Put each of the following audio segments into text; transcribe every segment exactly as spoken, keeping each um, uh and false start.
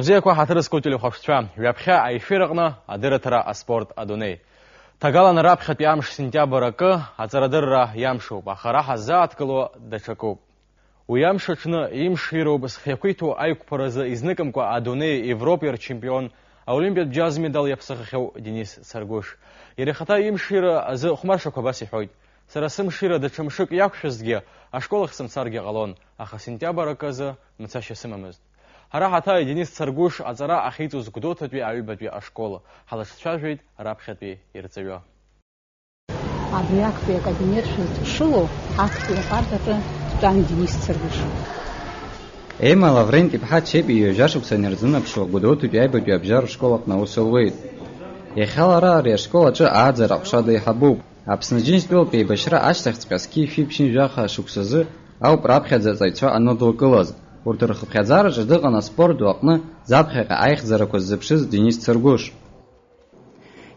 Бзиақәа, ҳаҭыр зқәу телехәаԥшцәа, ҩаԥхьа аефир аҟны адырраҭара «Аспорт адунеи». Ҭагалан раԥхьатәи амш сентиабр акы аҵарадырра иамшуп, аха ара ҳаззааҭгыло даҽакуп. Уи амш аҽны имш ироуп зхы иақәиҭу аиқәԥаразы изныкымкәа адунеи, Европеи рчемпион, аолимпиатә џьаз медал иаԥсахахьоу Денис Царгәыш. Иара ихаҭа имшира азы хәмаршақә абас иҳәоит: «Сара сымшира даҽа мшык иақәшәазҭгьы, ашкол ахь сымцаргьы ҟалон, аха сентиабр акы азы мцашьа сымамызт». Ҳара ҳаҭа Денис Царгәыш аҵара ахьиҵоз Гәдоуҭатәи аҩбатәи ашкол ҳалаҿцәажәеит раԥхьатәи ирҵаҩы. Абри актәи акабинет шәызԥшыло, актәи апартаҿы дтәан Денис Царгәыш. Ема Лаврент-иԥҳа Чепиа ҩажәа шықәса инарзынаԥшуа Гәдоуҭатәи аҩбатәи абжьаратә школ аҟны аус луеит. Иахьа лара ари ашкол аҿы ааӡара аҟәша деиҳабуп. Аԥсны Џьынџьтәылатә еибашьра ашьҭахьҵәҟьа зқьи жәшәи ԥшьынҩажәи жәаха шықәсазы ауп раԥхьаӡа аҵаҩцәа аныдылкылаз. Урҭ рхыԥхьаӡараҿы дыҟан аспорт ду аҟны заԥхьаҟа аихьӡарақәа ззыԥшыз Денис Царгәыш.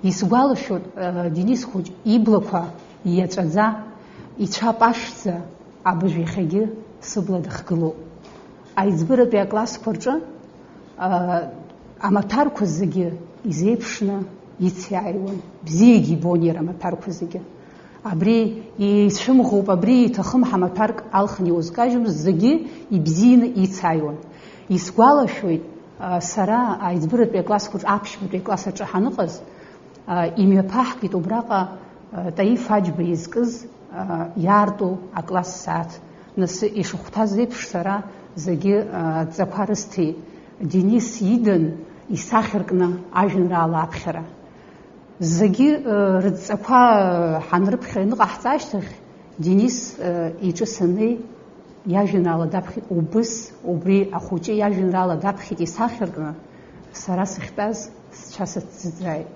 Исгәалашәоит, э, Денис хәыҷ иблақәа иаҵәаӡа, ицәа пашәӡа абыржә иахьагьы сыбла дыхгылоуп. Аиҵбыратәи аклассқәа рҿы, э, амаҭәарқәа зегьы изеиԥшны ициааиуан, бзиагьы ибон иара амаҭәарқәа зегьы. Абри ицәымӷуп, абри иҭахым ҳәа маҭәарк алхны иузкажьуам, зегьы ибзианы ицааиуан. Исгәалашәоит, а, сара аиҵбыратәи аклассқәа рҿы, аԥшьбатәи акласс аҿы ҳаныҟаз, а, имҩаԥаҳгеит убраҟа, а, Таиф Аџьба изкыз, а, иаарту акласс сааҭ. Нас ишахәҭаз еиԥш, сара зегьы, а, адҵақәа рысҭеит. Денис идан исахьаркны ажәеинраала аԥхьара. Зегьы, э, рыдҵақәа, э, ҳанрыԥхьа ианыҟаҳҵа ашьҭахь, Денис, э, иҿы саннеи, иажәеинраала даԥхьеит, убыс, убри ахәыҷы иажәеинраала даԥхьеит исахьаркны, сара сахьтәаз сцәа сацәӡӡааит.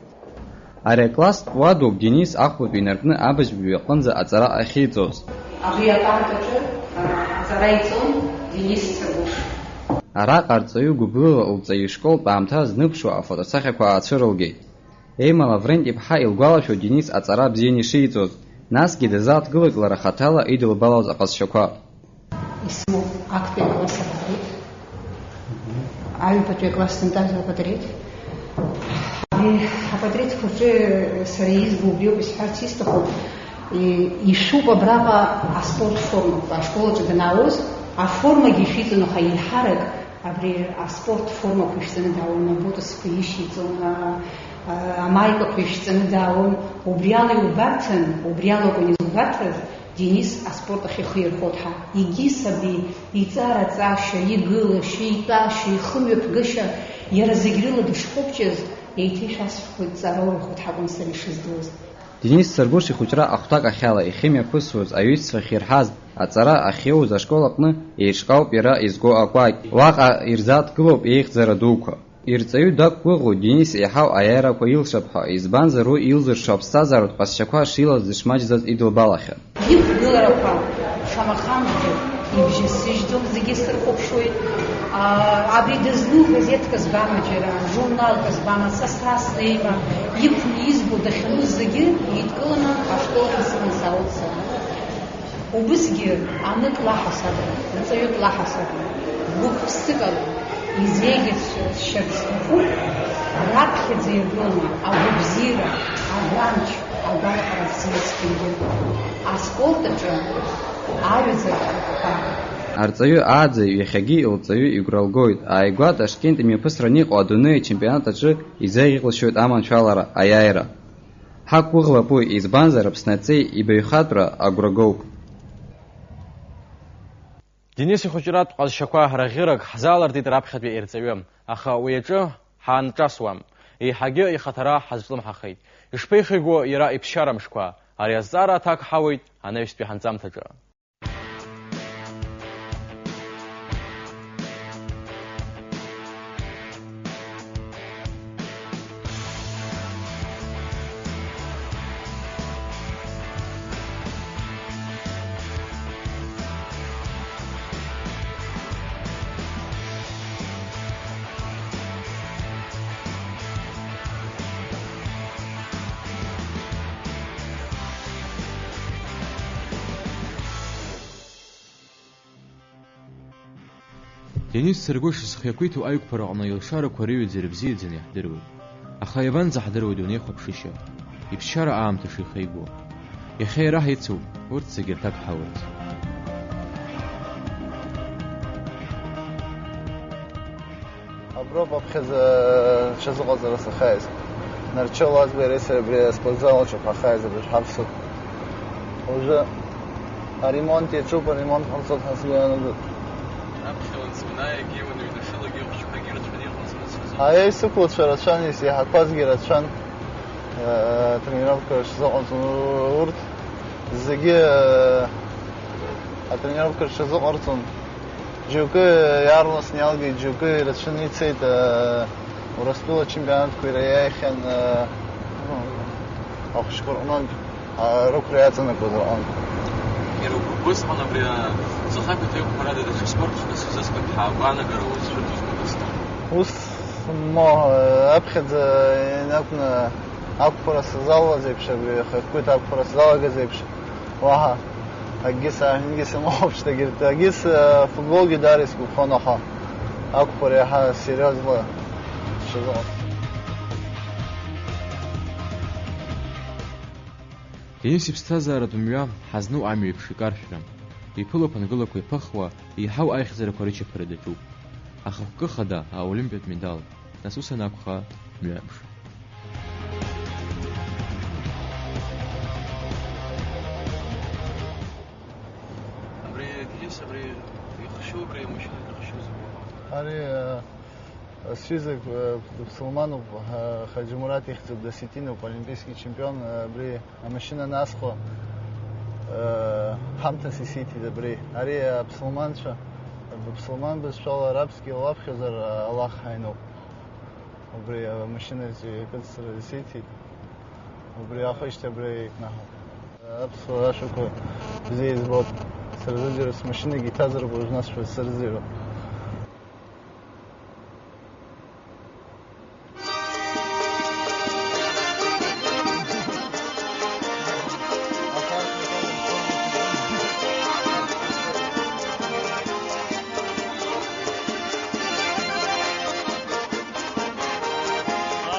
Ари акласстә уадоуп Денис ахәбатәи инаркны абыжьбатәи аҟынӡа аҵара ахьиҵоз. Абри апартаҿы, а, аҵара иҵон Денис Цагәыш. Араҟа арҵаҩы гәыблыла лҵаҩы ишколтә аамҭа зныԥшуа афотосахьақәа аацәырылгеит. Ема Лаврент-иԥҳа илгәалашәоит Денис аҵара бзианы ишиҵоз, насгьы дазааҭгылоит лара хаҭала идылбалаз аҟазшьақәа. Исымоуп актәи акласс апатреҭ, аҩбатәи акласс сынтәаз апатреҭ. Абри апатреҭқәа рҿы сара избо убриоуп исҳәарц исҭаху, и-, ишәуп абраҟа аспорт формақәа, ашкол аҿы данаауаз аформагьы ишәиҵон, аха еиҳарак абри аспорт формақәа ишәҵаны даауан, абутсқәа ишьиҵон, а, а, амаикақәа ишәҵаны даауан. Убри ала иубарҭан, убри ала акәын изубарҭаз, Денис аспорт ахь ихы ирхәо дҳа. Егьыс абри иҵараҵашьа, игылашьа, итәашьа, ихымҩаԥгашьа, иара зегь рыла дышхәыҷыз, еиҭа ишәасҳәоит, ҵара урхәо дҳакәын сара ишыздуаз. Денис Царгәыш ихәыҷра ахәҭак ахьала ихьымҩаԥысуаз, аҩызцәа ахьирҳаз, аҵара ахьиоуз ашкол аҟны еиҿкаауп иара изго акәакь. Уаҟа ирзааҭгылоуп еихьӡара дуқәа. Ирҵаҩы дақәгәыӷуеит Денис еиҳау аиааирақәа илшап ҳәа, избанзар уи илзыршо аԥсҭазааратә ҟазшьақәа шилаз дышмаҷӡаз идылбалахьан. Иқәгыларақәа шамахамзар ибжьасыжьӡом, зегьы сырхәаԥшуеит. А, абри дызну газеҭка збама џьара, журналка збама, са сара снеима, иқәны избо дахьану зегьы еидкыланы ашколаҿы сыман саауеит сара. Убысгьы анык лаҳасабра, рҵаҩык лаҳасабра, гәык-ԥсыкала изеигьы сшьап зҭаху, раԥхьаӡа иргыланы агәабзиара, агәамч, агәалаҟара бзиа цқьангьы аспорт аҿы аҩаӡара ҳәа. Арҵаҩы ааӡаҩ иахьагьы илҵаҩы игәра лгоит, ааигәа Ташкент имҩаԥысран иҟоу адунеи ачемпионат аҿы изеиӷьалшьоит аманшәалара, аиааира. Ҳақәгәыӷлап уи, избанзар Аԥсны аҵеи ибаҩхатәра агәра гоуп. Денис ихәыҷратә ҟазшьақәа раӷьырак ҳзаалыртит раԥхьатәи ирҵаҩы, аха уи аҿы ҳаанҿасуам, еиҳагьы ихаҭара ҳазҿлымҳахеит. Ишԥеихеигәо иара иԥсшьара мшқәа, ари азҵаара аҭак ҳауеит анаҩстәи ҳанҵамҭаҿы. Денис Цыргәыш зхы иақәиҭу аиқәԥараҟны илшарақәа рыҩаӡара бзиаӡаны иаҳдыруеит. Аха иабанӡаҳдыруеи дунеихәаԥшышьа, иԥсшьара аамҭа шихеигәо? Иахьа иара ҳицуп, урҭ зегьы рҭак ҳауеит. Аброуп аԥхьаӡа ҽазыҟаҵара сахьааиз. Нарчо Лазбеи иареи сареи абри аспортзал аҿы ҳахьааиз абыржә ҳаԥсуп. Уажәы аремонт иаҿуп, аремонт ҟарҵоит ҳәа сгәы иаанагоит. Аԥхьа уанцунаиагьы, уанҩнашылогьы, ухәыҷқәагьы ирацәаны иҟазма сызу? Аиеи, сықәлацәа рацәан, исеиҳақәазгьы рацәан. Э, тренировка шзыҟарҵон урҭ зегьы, э, атренировка рҽазыҟарҵон. Џьоукы иаарласны иалгеит, џьоукы ирацәаны ицеит, э, Урыстәыла ачемпионатқәа иреиааихьан, э, ну, ахәыҷқәа рҟнытә, э, рықәра иаҵанакуаз рҟынтә. Иара уб-, убысҟан абри, э, Захаԥи Ҭеиҟәԥарада даҽа спорт хкыс изыскып ҳәа агәаанагара уаҩ дшәырҭозма убысҟан? Ус, мо, э, аԥхьаӡа инакәны ақәԥара сзалуаз еиԥш, абри ахықәкы ақәԥара сзалагаз еиԥш, уаҳа акгьы саҳәангьы сымоуԥшт, егьырҭ, акгьы с-, афутболгьы даара исгәаԥхон, аха ақәԥара иаҳа сериозла сшазыҟаз. Денис иԥсҭазааратә мҩа ҳазну амҩеиԥш икаршәра. Иԥылоуп ангылақәа иԥыхуа, еиҳау аихьӡарақәа рычаԥара даҿуп. Ахықәкы хада, аолимпиатә медал, нас ус анакәха, мҩамш. Абри Денис, абри ихшьу, абри амашьына ихшьу закәу? Ари, э, сҩызак, э, дыԥсылмануп, ҳа-, Ҳаџьмураҭ ихьӡуп, досетиноуп, олимпийский чемпион, э, абри амашьына анасхо, э, ҳамҭас исиҭеит абри. Ари аԥсылманцәа, быԥсылман бызшәала арабский лаԥхьозар, э, Аллах ҳаиноуп. Убри амашьына акыцра исиҭеит. Убри ахәышьҭа абра икнаҳауп. Аԥсуа ашәақәа бзиа избоит. Сырзыӡырҩуа смашьынагьы иҭазароуп уажә нас шәа сырзыӡырҩуа.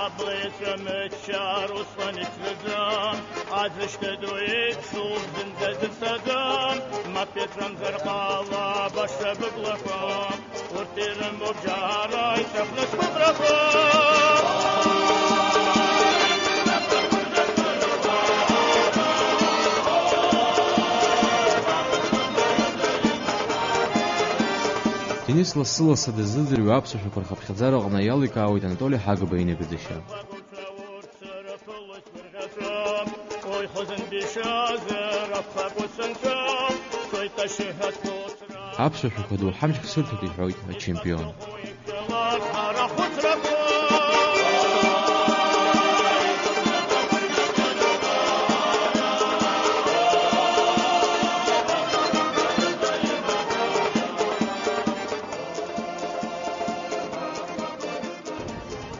Абла иаҵәа мыччар усҟан ицәгьаӡам, аӡышкәа ду еиԥш зынӡа дыцаӡам, мап иаҵәамзар ҟалап баша быблақәа, урҭ ирымоуп џьара иҵәахны сгәыӷрақәа. Денис лассы-лассы дыззыӡырҩуа аԥсуа шәақәа рхыԥхьаӡара аҟны иаликаауеит Анатоли Ҳагба инапаҵашьа. Аԥсуа шәақәа доуҳамчк сырҭоит, иҳәоит ачемпион.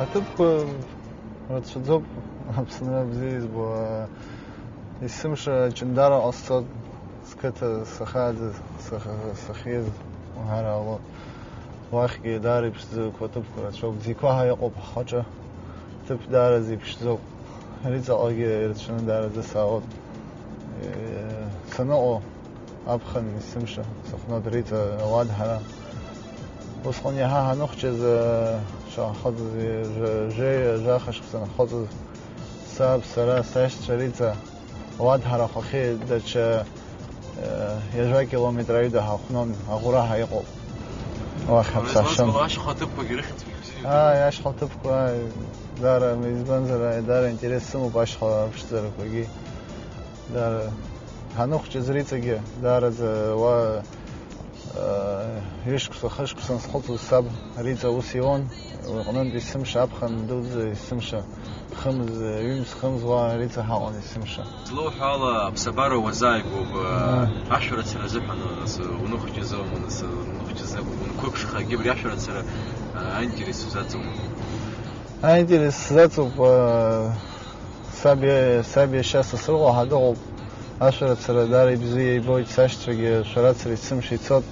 Аҭыԥқәа рацәаӡоуп Аԥсны абзиа избо. Есымша Ҷандараҟа сцоит, сқыҭа сахьааӡаз, сах-, сахьиз уҳәар ҟалоит. Уахьгьы даара иԥшӡақәа аҭыԥқәа рацәоуп. Ӡиқәаҳа иҟоуп ҳхаҿы. Ҭыԥ даараӡа иԥшӡоуп. Ари ҵаҟагьы ирацәаны даараӡа саауеит. Е, саныҟоу аԥхын есымша сыхәнот Риҵа ауадҳара. Усҟан иаҳа ҳаныхәҷыз, э, шаҳхыҵыз, жә-, жәеи жәаха шықәса анхыҵыз, саб, сара, сашьцәа Риҵа ауадҳара ахәахьы даҽа, э, ҩажәа километр аҩада ҳахәнон, аӷәра ҳаиҟоуп. Уахь ҳаԥсахшон. Ашьха ҭыԥқәагьы рыхьӡ бзиоуп. Ааи, ашьха ҭыԥқәа, ааи, даара, избанзар, ааи, даара интерес сымоуп ашьха аԥшӡарақәагьы. Даара ҳаныхәҷыз Риҵагьы, даараӡа уа, э, ҩышықәса, хышықәса схыҵуаз саб Риҵа ус ион, уи аҟнынтә есымша аԥхын дуӡӡа, есымша хымз, ҩымз, хымз уа Риҵа ҳаҟан есымша. Злоуҳәо ала, аԥсабара уазааигәоуп, э, Ааи. Ашәарыцара азыҳәан, нас, уныхәҷазоума, нас, уныхәҷазы, унқәыԥшхагьы абри ашәарыцара, э, аинтерес узаҵоума? Аинтерес сзаҵоуп, э, саб иа-, саб иашьа Сасрыҟәа ҳа дыҟоуп. Ашәарыцара даара ибзиа ибоит, сашьцәагьы шәарацара есымша ицоит.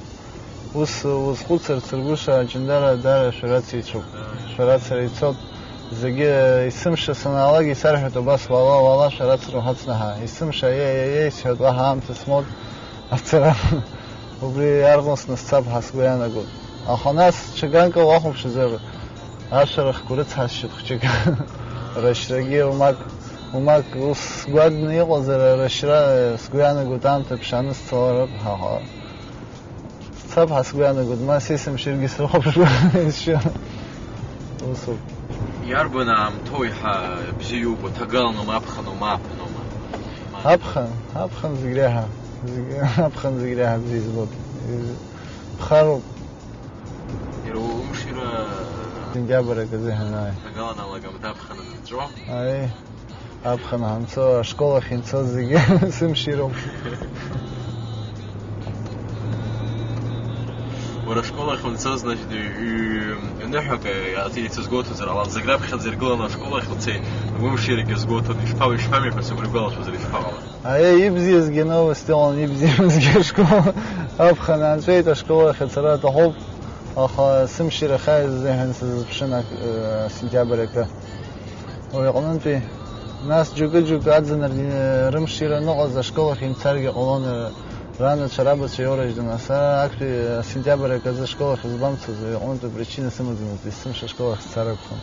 Ус узхәыцырц ргәыша, Ҷандара даара шәарацеицәоуп. Шәарацара ицоит. Зегьы есымша санаалак исарҳәоит убас, уала, уала, шәарацара уҳацнаҳа. Есымша, аиеи, аиеи, аиеи, сҳәоит, уаҳа аамҭа смоуит ацара. Убри иарӷәӷәаны сцап ҳәа сгәы иаанагоит. Аха нас ҽа ганк уахәаԥшызар, ашәарахқәа рыцҳасшьоит хәҷык. Рашьрагьы умак, умак ус сгәаҟны иҟазар, арашьра, сгәы иаанагоит, аамҭа ԥшааны сцалароуп, ҳаҳа. Сцап ҳәа сгәы иаанагоит, ма сесымширгьы срыхәаԥшуа исшьы. Усоуп. Иарбан аамҭоу еиҳа бзиа иубо, ҭагаланоума, аԥхыноума, ааԥыноума? Аԥхын, аԥхын зегь реиҳа, зегь, аԥхын зегь реиҳа бзиа избоит. Ԥхароуп. Иара умшира сентиабр акы азыҳәан, ааи. Ҭагалан алагамҭа аԥхын анынҵәо. Ааи. Аԥхын ҳанцо, ашкол ахь инцоз зегьы сымшироуп. Уара ашкол ахь унцоз, значит, ҩ-, ҩ-, ҩныҳәак, э, аҵеиҵаз гәоуҭозар ала, зегь раԥхьаӡа иргыланы ашкол ахь уцеит, умширагьы азгәоуҭон, ишԥа-, ишԥамҩаԥаси, уара игәалашәозар ишԥаҟалаз? Аиеи, ибзиазгьы новости ыҟан, ибзиамызгьы ашкол. Аԥхын аанҵәеит, ашкол ахь ацара аҭахуп, аха сымшира ахьааиз азыҳәан сазыԥшын ак-, э, сентиабр акы. Уи аҟнынтәи, нас џьоукы-џьоукы аӡынра рымшира аныҟаз ашкол ахь имцаргьы ҟалон, ранацәа рабацәа иоуражьҭеи, нас, а, актәи асентиабр акы азы ашкол ахь збамцоз, уи аҟнынтәи причина сымаӡамызт, есымша ашкол ахь сцар акәхон.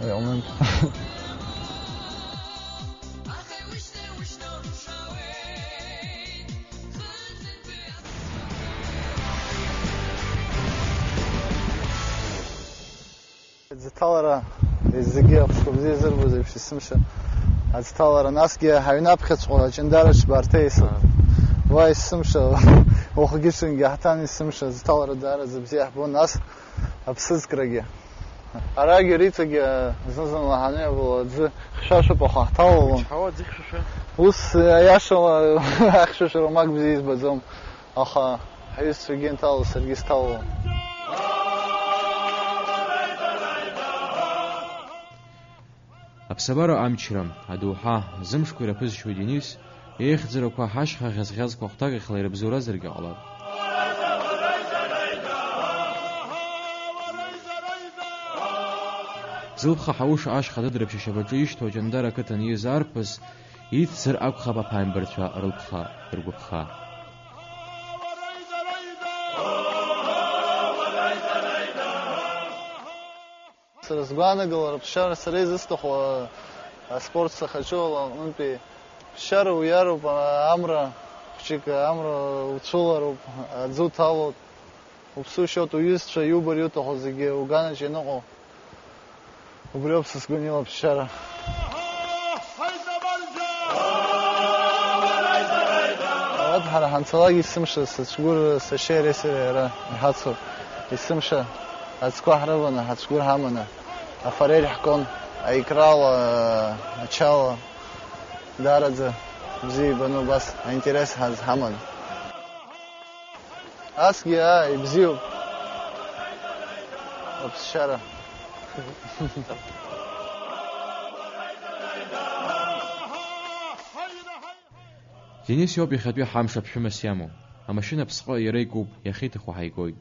Уи аҟнынтә. Аӡыҭалара, зегьы ахәшәқәа бзиа зырбоз еиԥш, есымша аӡыҭалара, насгьы ҳаҩны аԥхьаҵәҟьа Ҷандараҿ Барҭеиса. Аа. Уа есымша, уахгьы-ҽынгьы ҳҭан есымша, аӡыҭалара даараӡа бзиа ҳбон, нас аԥсыӡкрагьы. Арагьы Риҵагьы зны-зынла ҳаныҩавало аӡы хьшәашәоуп, аха ҳҭалалон. Ичҳауа аӡы хьшәашәа? Ус, аиашала, ахьшәашәара мак бзиа избаӡом. Аха ҳҩызцәагьы анҭало, саргьы сҭалон. Аԥсабара амчра, адоуҳа, зымшқәа ираԥызшьуа Денис, еихьӡарақәа ҳашьха ӷьазӷьазқәа ахәҭакахьла ирыбзоуразаргьы ҟалап. Зылԥха Ҳауш ашьха дыдрыԥшь ашьапаҿы ишьҭоу Ҷандара ақыҭан ииз арԥыс, ицзар акәхап аԥааимбарцәа рылԥха, ргәыԥха. Сара сгәаанагалара, ԥсшьара сара изысҭаху, а, аспорт сахьаҿу ала аҟнынтәи ԥсшьара уиароуп, а, амра хәҷык, амра уцәылароуп, аӡы уҭалоит. Уԥсы ушьоит, уҩызцәа, иубар иуҭаху зегьы уганаҿ ианыҟоу. Убриоуп са сгәы анилаԥшшьара. Арҭ ҳара ҳанцалак есымша сыцәгәыр сашьеи иареи сареи ара иҳацу. Есымша ацқәа ҳрываны, ҳацәгәыр ҳаманы, афорель ҳкон, аикрала, ачала. Даараӡа бзиа ибаны убас аинтерес ҳазҳаман. Асгьы, ааи, ибзиоуп. Аԥсшьара. Денис иоуп иахьатәи ҳамш аԥшәымас иамоу. Амашьына ԥсҟы иара икуп, иахьиҭаху ҳаигоит.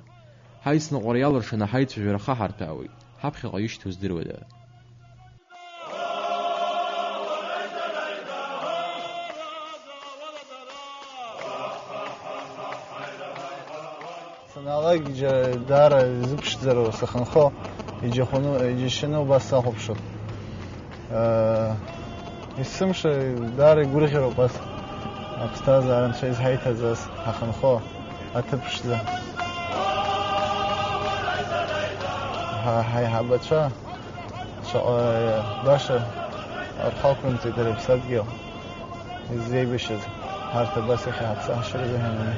Ҳаицныҟәара иалыршаны ҳаицәажәара хаҳарҭәаауеит, ҳаԥхьаҟа ишьҭоу здыруада? Санаалак, џьа-, даара изыԥшӡароу сахьынхо, иџьашьаны, иџьашьаны убас сахәаԥшуан. Э, есымша даара игәырӷьароуп ас аԥсҭазаара Анцәа изҳаиҭаз, ас ҳахьынхо аҭыԥ ԥшӡа. Ҳа-, ҳаиҳабацәа шаҟа баша рхы ақәымҵеит ари аԥсадгьыл иззеибашьыз, ҳарҭ абас иахьа ҳаԥсахшьара азыҳәан ани.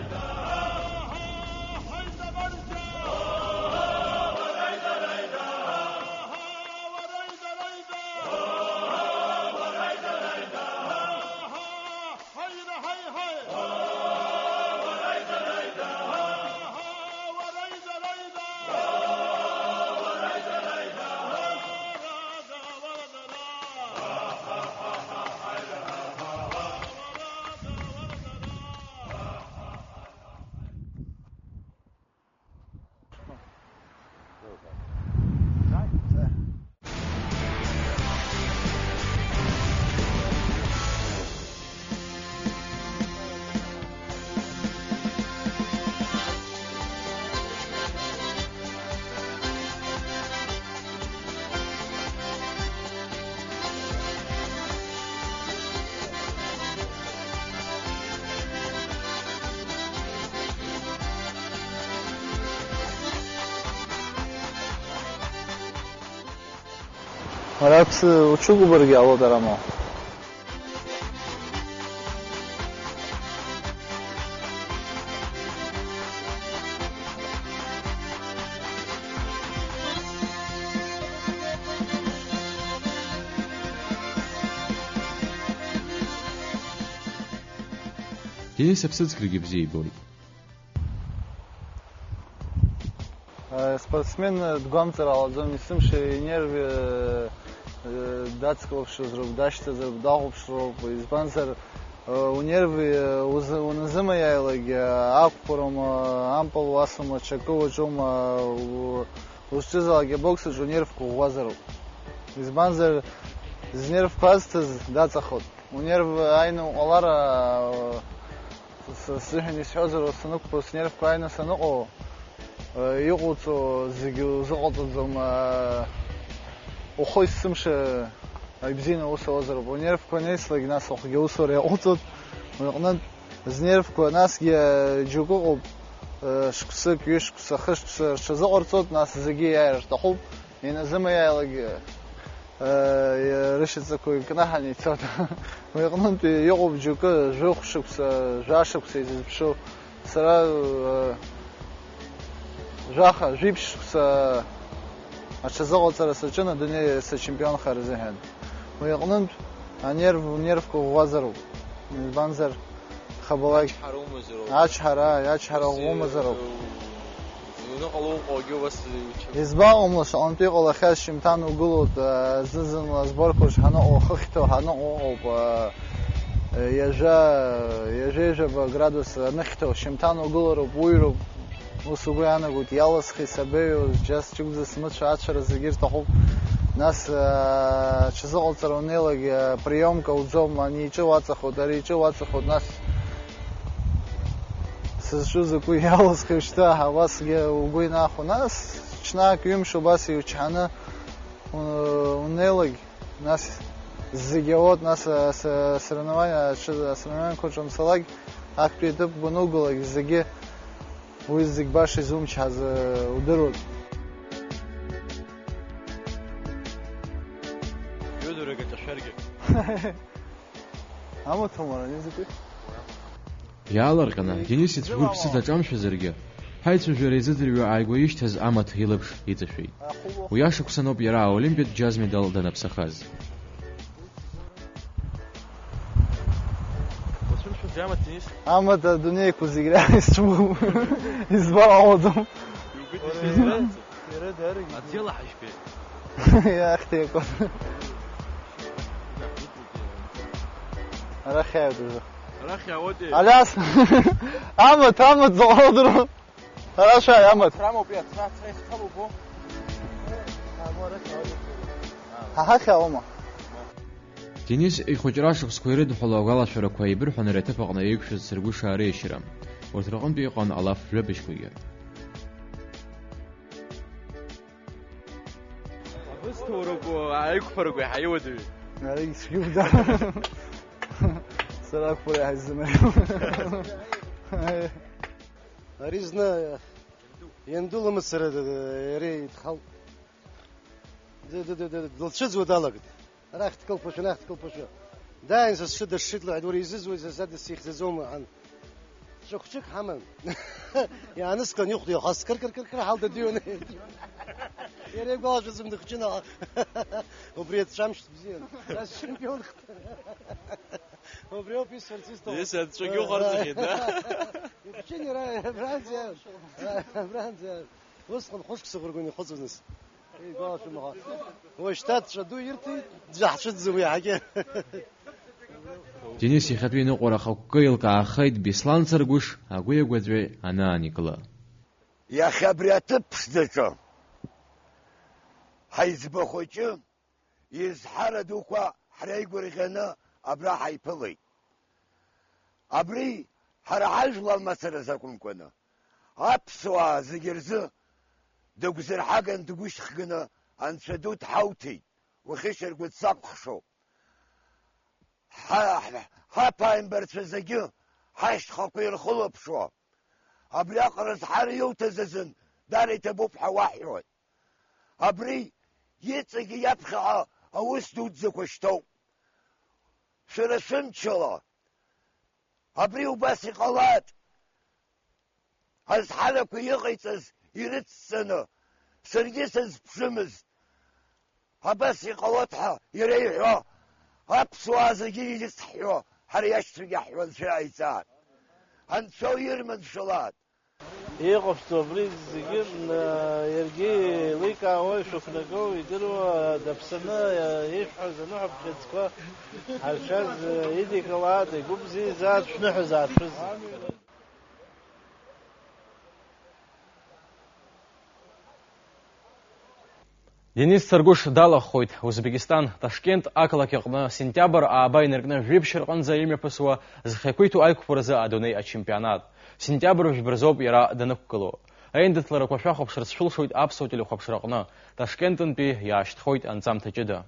Ара ԥсы уҽыкәбаргьы ҟалоит ара ма. Денис аԥсыӡкрагьы бзиа ибоит. Спортсмен дгәамҵыр ҟалаӡом, есымша инерви, э, дацклаԥшызароуп, дашьҭазароуп, дахәаԥшроуп, избанзар, э, унерви, э, узы-, уназымаиааилак, э, ақәԥароума, ампыл уасума, ҽакы уаҿума, у-, узҿызаалак абокс аҿы унервқәа ӷәӷәазароуп. Избанзар, знервқәа азҭаз даҵахоит. Унерв ааины уҟалар, э, С-, сзыҳәан исҳәозар, санықәԥо, снервқәа ааины саныҟоу, э, иҟоуҵо зегьы узыҟаҵаӡом, э, ухы есымша ибзианы аус ауазароуп. Унервқәа анеислак, нас ухгьы аусура иаҟәыҵуеит. Уи аҟнытә знервқәа, насгьы, э, џьоукы ыҟоуп, э, шықәсык, ҩышықәса, хышықәса рҽазыҟарҵоит, нас зегьы иааир рҭахуп. Иназымаиааилагьы, э, рышьаҵақәа икнаҳаны ицоит. Уи аҟнынтәи иҟоуп џьоукы жәохә шықәса, жәа шықәса изызԥшу. Сара, э, жәаха, жәиԥшь шықәса аҽазыҟалҵара саҿын адунеи сачемпионхара азыҳәан. Уи аҟнынтә анерв, унервқәа ӷәӷәазароуп. Избанзар, хабалак. Ачҳара умазароуп. Ачҳара, ачҳара ус, умазароуп. Э, уныҟало уҟоугьы убас иучым. Избаҟамло, шаҟантә иҟалахьаз шьымҭан угылоуп, э, зны-зынла азборқәа рҿы ҳаныҟоу, хыхьҭоу ҳаныҟоу ыҟоуп, э, ҩажәа, ҩажәеижәаба градус аныхьҭоу шьымҭан угылароуп, уҩроуп. Ус угәы иаанагоит, иалысхи сабеиоу, џьа сҷыгәӡа смыцәа, ацәара зегьы рҭахуп. Нас, аа, аҽазыҟалҵара унеилак, аа, приомка уӡом, ани иҿы уаҵахоит, ари иҿы уаҵахоит, нас сызҿу закәи иалысхи уажәшьҭа, ҳа убасгьы угәы инахәо. Нас ҽнак, ҩымш убас иучҳаны у-, унеилак, нас зегьы аот, нас, аа, с-, соревнование, аҽы-, асоревнованиақәа ҿамцалак, актәи аҭыԥ банугылак, зегьы Уи зегь баша изумчҳаз, э, удыруеит. Иудыруеит аҿашәаргьы. Амаҭ умара, не закәи? Иаалырҟьаны, Денис ицәгәы рыԥсы даҿамшәазаргьы, ҳаицәажәара изыӡырҩуа ааигәа ишьҭаз амаҭ илаԥш иҵашәеит. Уи ашықәсан ауп иара аолимпиатә џьаз медал данаԥсахаз. Уацәымшәаӡеи амаҭ, Денис? Амаҭ адунеиқәа зегь реиҳа исцәымӷуп. Избар ҟалаӡом. Иубеит ишизбац? Иара даргьы. Аӡиала ҳажәбеит. Иахьеиқәа. Арахь иааиуеит уажәы. Арахь иаауеитеи? Алиас! Амаҭ, амаҭ заҟа удыруа? Ара шәааи, амаҭ. Ацра амоуп, ацра, ацра ихҭало убо. Ҳа ҳахь иааума? Денис ихәыҷра ашықәсқәа ирыдҳәалоу агәалашәарақәа еибырҳәон ари аҭыԥ аҟны еиқәшәаз сыргәышаа реишьара. Урҭ рҟынтә иҟан алаф жәабжьқәагьы. Абысҭоурақәа аиқәԥарақәа иаҳа иуадаҩу. Ара ицәгьоуп, да. Сара ақәԥара иаҳа исзымариоу. Ари зны ианду лымацара д-, д-, иара идхалт. Д-, д-, д-, д-, дылцәыӡуа далагт. Арахь дкылԥашәа, анахь дкылԥашәа. Дааин, са сшыдашшит лҳәеит, уара изызуеи, са садысихьӡаӡом, ҳан. Ҿыхәчык ҳаман. Иааныскылан, ихәда иахас кыр-кыр-кыр-кыр ҳалдадиуан. Иара игәалашәаӡом дыхчын аха. Убри аҵәамшьҭ бзиан. Са счемпионхт. Убриоуп исҳәарц исҭаху. Исҳәарц ҵәагьы ухарҵахьеит, да? Ихчын иара, абранӡа иан. Абранӡа иан. Усҟан хәышк сыӷәыргон ихыҵуан нас. Игәалашәом аха. Уажәшьҭа ҵәа ду ирҭеит, ӡәаҳцәыӡӡом уи иаҳагьы. Денис иахьатәи иныҟәара ахықәкы еилкаахеит Беслан Царгәыш агәи агәаҵәеи анааникыла. Иахьа абри аҭыԥ ԥшӡаҿы ҳаиҵбы хәыҷы изҳара дуқәа ҳреигәырӷьаны абра ҳаиԥылеит. Абри ҳара ҳажәлар мацара закәымкәаны, аԥсуаа зегьы рзы дыгәзырҳаган дгәышьхганы Анцәа ду дҳауҭеит, ухьышьаргәыҵ сакәхшоуп. Ҳа-, ҳа-, ҳаԥааимбарцәа зегьы ҳашьҭхақәа ирхылаԥшуа, абриаҟара зҳара иуҭаз азын дара иҭабуп ҳәа уаҳҳәоит. Абри иҵегьы иаԥхьаҟа аус дуӡӡақәа шьҭоуп. Шәара шәымчала. Абри убас иҟалааит. Азҳарақәа иҟаиҵаз ирыцҵаны, саргьы сазԥшымызт. Абас иҟалоит ҳәа иреиҳәо, аԥсуаа зегьы ирыцҳҳәо, ҳара иашьцәагьы ҳҳәынҵәа иааиҵааит. Анцәа уирманшәалааит. Иҟашәҵо абри зегьы, м, иаргьы еиликаауа ишәықәнаго, идыруа, даԥсаны, ишәҳәаз аныҳәа бӷьыцқәа ҳаршаз, идикылааит, игәы бзиазааит, шәныҳәазааит шәызегьы. Денис Царгәыш далахоит Узбекистан, Ташкент ақалақь аҟны сентиабр ааба инаркны жәиԥшь рҟынӡа имҩаԥысуа зхы иақәиҭу аиқәԥаразы адунеи ачемпионат. Сентиабр жәба рзоуп иара данықәгыло. Аиндаҭларақәа шәахәаԥшырц шәылшоит аԥсуа телехәаԥшраҟны. Ташкентынтәи иаашьҭхоит анҵамҭа ҷыда.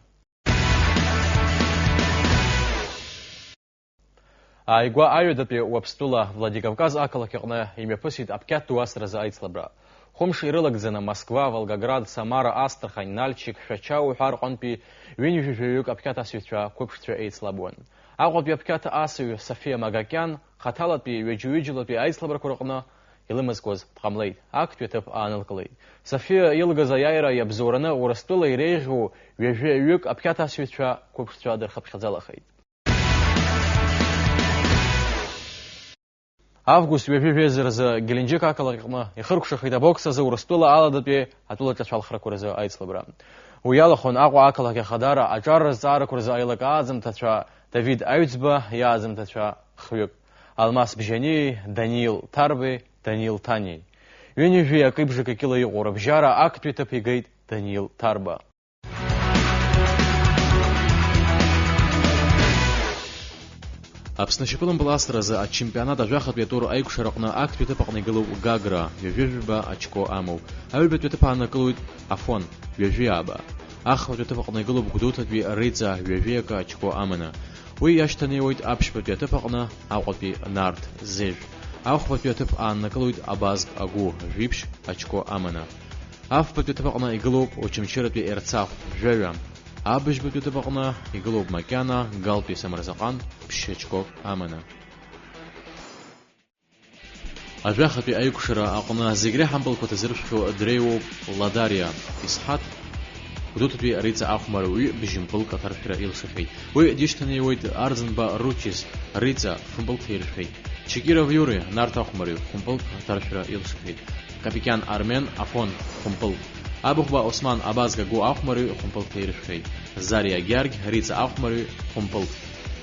Ааигәа аҩадатәи Уаԥстәыла Владикавказ ақалақь аҟны имҩаԥысит аԥқьаҭ ду асразы аицлабра. Хәымш ирылагӡаны Москва, Волгоград, Самара, Астрахань, Нальчик, Шәача уҳәа рҟынтәи ҩынҩажәи жәаҩык аԥқьаҭ асыҩцәа қәыԥшцәа еицлабуан. Аҟәатәи аԥқьаҭ асыҩ Софиа Магакиан хаҭалатәи ҩаџьа-ҩыџьалатәи аицлабрақәа рҟны илымазкуаз дҟамлеит, актәи аҭыԥ аанылкылеит. Софиа илгаз аиааира иабзоураны Урыстәыла иреиӷьу ҩажәаҩык аԥқьаҭ асыҩцәа қәыԥшцәа дырхыԥхьаӡалахеит. Август ҩажәи жәеиза рзы Геленџьык ақалақь аҟны ихыркәшахеит абокс азы Урыстәыла аладатәи атәылаҿацәалхрақәа рзы аицлабра. Уи иалахәын Аҟәа ақалақь ахадара аҿар рызҵаарақәа рзы аилак ааӡамҭацәа Давид Аҩӡба иааӡамҭацәа хҩык, Алмас Бжьаниеи Даниил Ҭарбеи Даниил Ҭаниеи. Ҩынҩажәи акы бжак акила иҟоу рыбжьара актәи ҭыԥ игеит Даниил Ҭарба. Аԥсны ашьапылампыл асразы ачемпионат ажәахатәи атур аикәшараҟны актәи аҭыԥ аҟны игылоуп Гагра, ҩажәи жәаба очко амоуп. Аҩбатәи аҭыԥ ааннакылоит Афон, ҩажәи ааба. Ахԥатәи аҭыԥ аҟны игылоуп Гәдоуҭатәи Риҵа, ҩажәи акы очко аманы. Уи иашьҭанеиуеит аԥшьбатәи аҭыԥ аҟны Аҟәатәи Нарҭ, зежә. Ахәбатәи аҭыԥ ааннакылоит Абазк Агәу, жәиԥшь очко аманы. Афбатәи аҭыԥ аҟны игылоуп Очамчыратәи Ерцахә, жәаҩа. Абыжьбатәи аҭыԥ аҟны игылоуп макьана Галтәи Самырзаҟан, ԥшь очкок аманы. Ажәахатәи аикәшара аҟны зегь реиҳа ампылқәа ҭазыршәхьоу дреиуоуп Ладариа Исҳаҭ, Гәдоуҭатәи Риҵа ахәмарҩы, бжьымпылк аҭаршәра илшахьеит. Уи дишьҭанеиуеит Арӡынба Ручис, Риҵа фымпыл ҭаиршәхьеит. Чекиров Иури, Нарҭ ахәмарҩы, хәымпылк аҭаршәра илшахьеит. Капикиан Армен, Афон, хәымпыл. Абыхәба Осман, Абазг Агәу ахәмарҩы, хәымпыл ҭаиршәхьеит. Зариа Гьаргь, Риҵа ахәмарҩы, хәымпыл.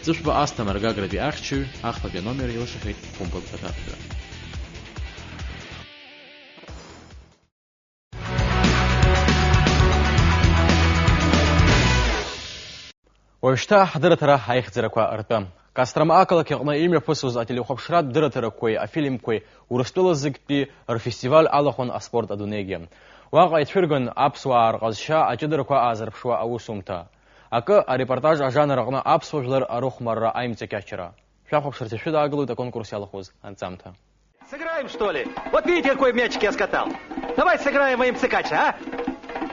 Ҵышәба Асҭамыр, Гагратәи ахьчаҩ, ахԥатәи аномер илшахьеит хәымпылк аҭаршәра. Уажәшьҭа ҳдырраҭара аихьӡарақәа ртәы. Кострома ақалақь аҟны имҩаԥысуаз ателехәаԥшратә дырраҭарақәеи афильмқәеи Урыстәыла зегьтәи рфестиваль алахәын аспорт адунеигьы. Уаҟа ицәырган аԥсуаа рҟазшьа аҷыдарақәа аазырԥшуа аусумҭа. Акы, арепортаж ажанр аҟны аԥсуа жәлар арыхәмарра аимҵакьачара. Шәахәаԥшырц ишәыдаагалоит аконкурс иалахәыз анҵамҭа. Сыграем, что ли? Вот видите, какой мячик я скатал. Давай сыграем в аимцекача, а?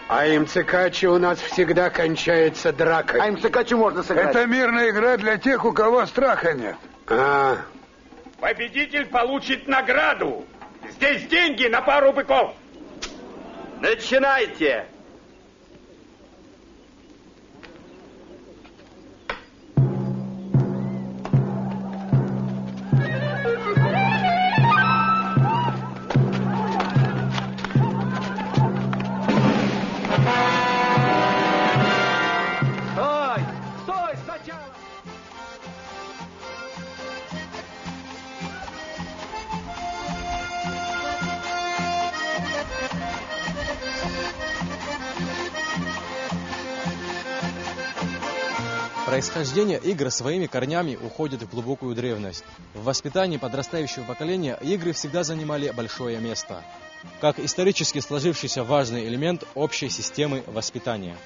А имцекачи у нас всегда кончается дракой. А имцекачи можно сыграть. Это мирная игра для тех, у кого страха нет. А. Победитель получит награду. Здесь деньги на пару быков. Начинайте. Стой! Стой! Сначала! Происхождение игр своими корнями уходит в глубокую древность. В воспитании подрастающего поколения игры всегда занимали большое место. Как исторически сложившийся важный элемент общей системы воспитания.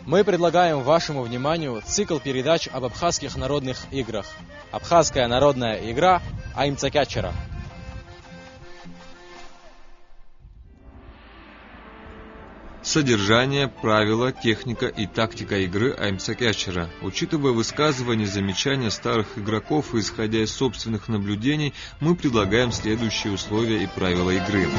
Мы предлагаем вашему вниманию цикл передач об абхазских народных играх. Абхазская народная игра «Аимцакьачара». Содержание, правила, техника и тактика игры аимсакьачара. Учитывая высказывания и замечания старых игроков и исходя из собственных наблюдений, мы предлагаем следующие условия и правила игры.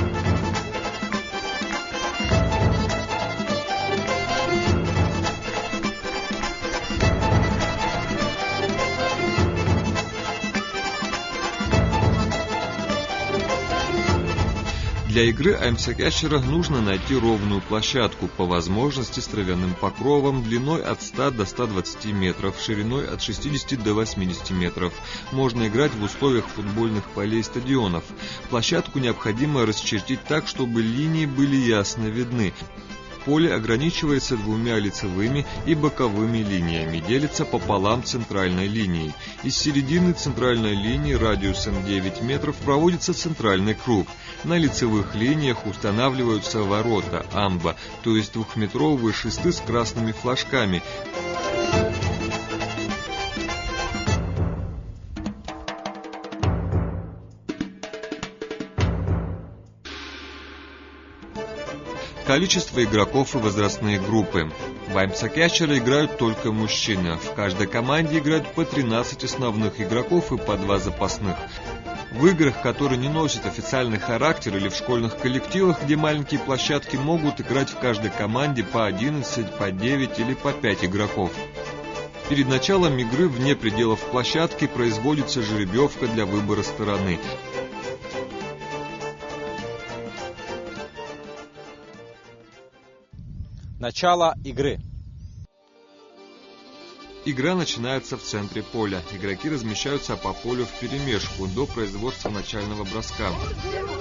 Для игры аимсакьачара нужно найти ровную площадку, по возможности с травяным покровом длиной от ста до ста двадцати метров, шириной от шестидесяти до восьмидесяти метров. Можно играть в условиях футбольных полей и стадионов. Площадку необходимо расчертить так, чтобы линии были ясно видны. Поле ограничивается двумя лицевыми и боковыми линиями, делится пополам центральной линией. Из середины центральной линии радиусом девять метров проводится центральный круг. На лицевых линиях устанавливаются ворота, амба, то есть двухметровые шесты с красными флажками. Количество игроков и возрастные группы. В аимсакьачара играют только мужчины. В каждой команде играют по тринадцать основных игроков и по два запасных. В играх, которые не носят официальный характер, или в школьных коллективах, где маленькие площадки, могут играть в каждой команде по одиннадцать, по девять или по пять игроков. Перед началом игры вне пределов площадки производится жеребьевка для выбора стороны. Начало игры. Игра начинается в центре поля. Игроки размещаются по полю вперемешку до производства начального броска.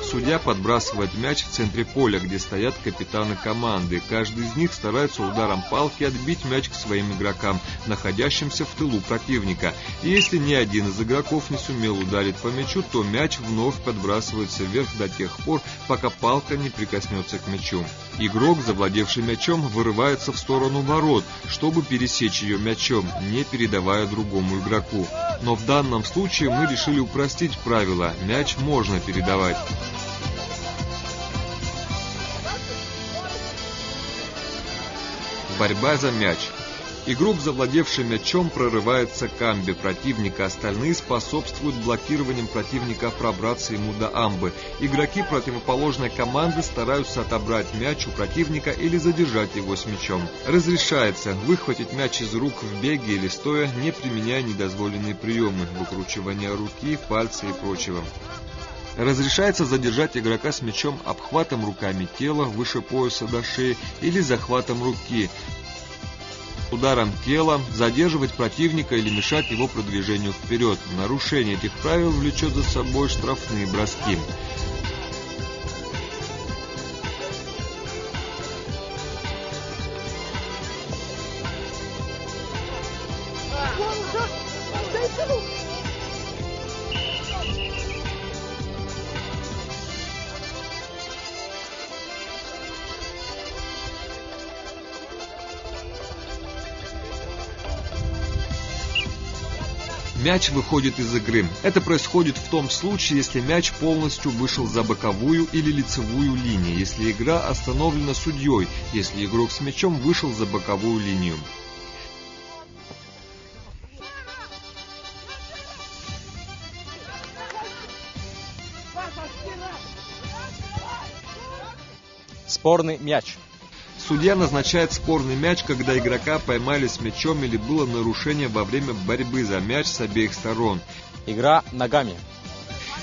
Судья подбрасывает мяч в центре поля, где стоят капитаны команды. Каждый из них старается ударом палки отбить мяч к своим игрокам, находящимся в тылу противника. И если ни один из игроков не сумел ударить по мячу, то мяч вновь подбрасывается вверх до тех пор, пока палка не прикоснется к мячу. Игрок, завладевший мячом, вырывается в сторону ворот, чтобы пересечь её мячом, не передавая другому игроку. Но в данном случае мы решили упростить правила. Мяч можно передавать. Борьба за мяч. Игрок, завладевший мячом, прорывается к амбе противника, остальные способствуют блокированием противника пробраться ему до амбы. Игроки противоположной команды стараются отобрать мяч у противника или задержать его с мячом. Разрешается выхватить мяч из рук в беге или стоя, не применяя недозволенные приёмы, выкручивания руки, пальца и прочего. Разрешается задержать игрока с мячом обхватом руками тела выше пояса до шеи или захватом руки, ударом тела, задерживать противника или мешать его продвижению вперёд. Нарушение этих правил влечёт за собой штрафные броски. Мяч выходит из игры. Это происходит в том случае, если мяч полностью вышел за боковую или лицевую линии, если игра остановлена судьёй, если игрок с мячом вышел за боковую линию. Спорный мяч. Судья назначает спорный мяч, когда игрока поймали с мячом или было нарушение во время борьбы за мяч с обеих сторон. Игра ногами.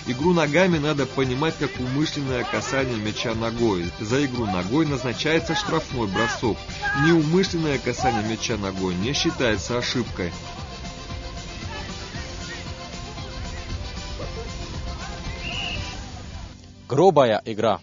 Игру ногами надо понимать как умышленное касание мяча ногой. За игру ногой назначается штрафной бросок. Неумышленное касание мяча ногой не считается ошибкой. Грубая игра.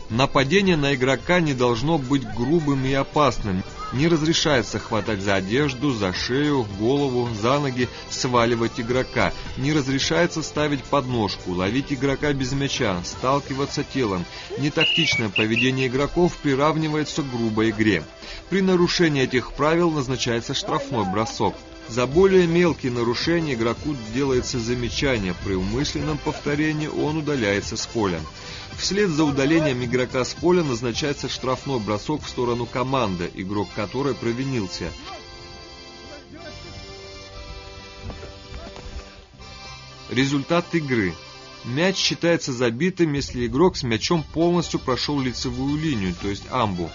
Нападение на игрока не должно быть грубым и опасным. Не разрешается хватать за одежду, за шею, голову, за ноги, сваливать игрока. Не разрешается ставить подножку, ловить игрока без мяча, сталкиваться телом. Нетактичное поведение игроков приравнивается к грубой игре. При нарушении этих правил назначается штрафной бросок. За более мелкие нарушения игроку делается замечание. При умышленном повторении он удаляется с поля. Вслед за удалением игрока с поля назначается штрафной бросок в сторону команды, игрок которой провинился. Результат игры. Мяч считается забитым, если игрок с мячом полностью прошёл лицевую линию, то есть амбу.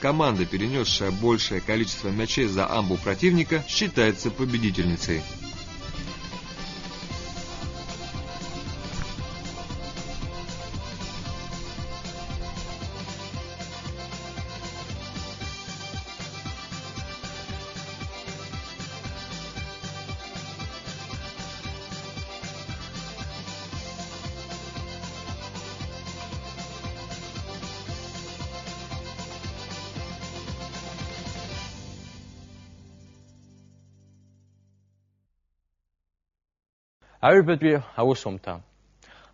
Команда, перенёсшая большее количество мячей за амбу противника, считается победительницей. Аҩбатәи аусумҭа.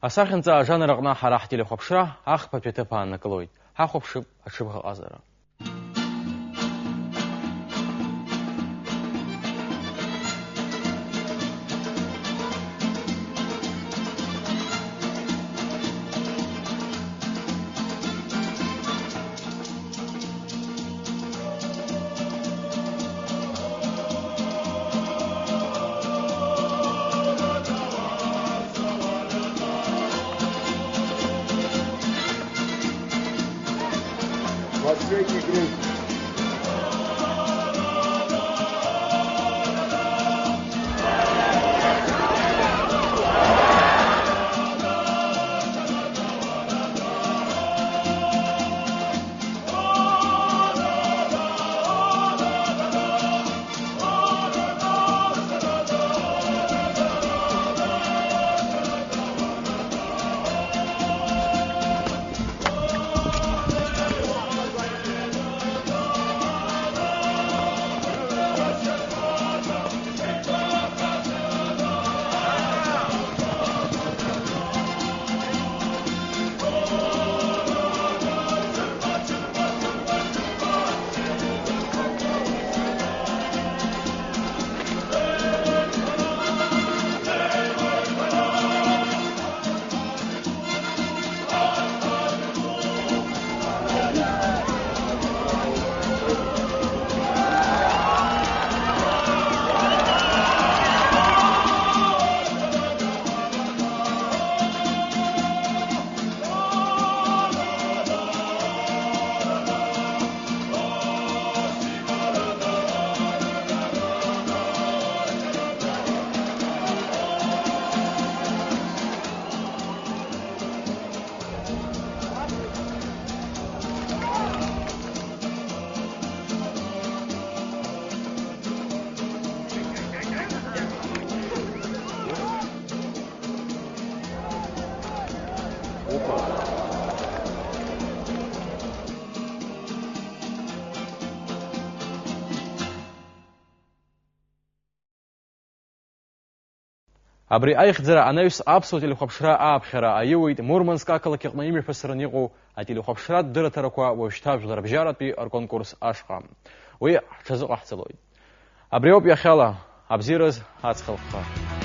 Асахьанҵа ажанр аҟны ҳара ҳтелехәаԥшра ахԥатәи аҭыԥ ааннакылоит. Ҳахәаԥшып аҽыбӷаҟазара. Последний круг. Абри аихьӡара анаҩс аԥсуа телехәаԥшра ааԥхьара аиуеит Мурманск ақалақь аҟны имҩаԥысраны иҟоу ателехәаԥшратә дырраҭарақәа, уажәшьҭа жәларбжьаратәи рконкурс ашҟа. Уи ҳҽазыҟаҳҵалоит. Абри ауп иахьала, абзиараз ацхылхха.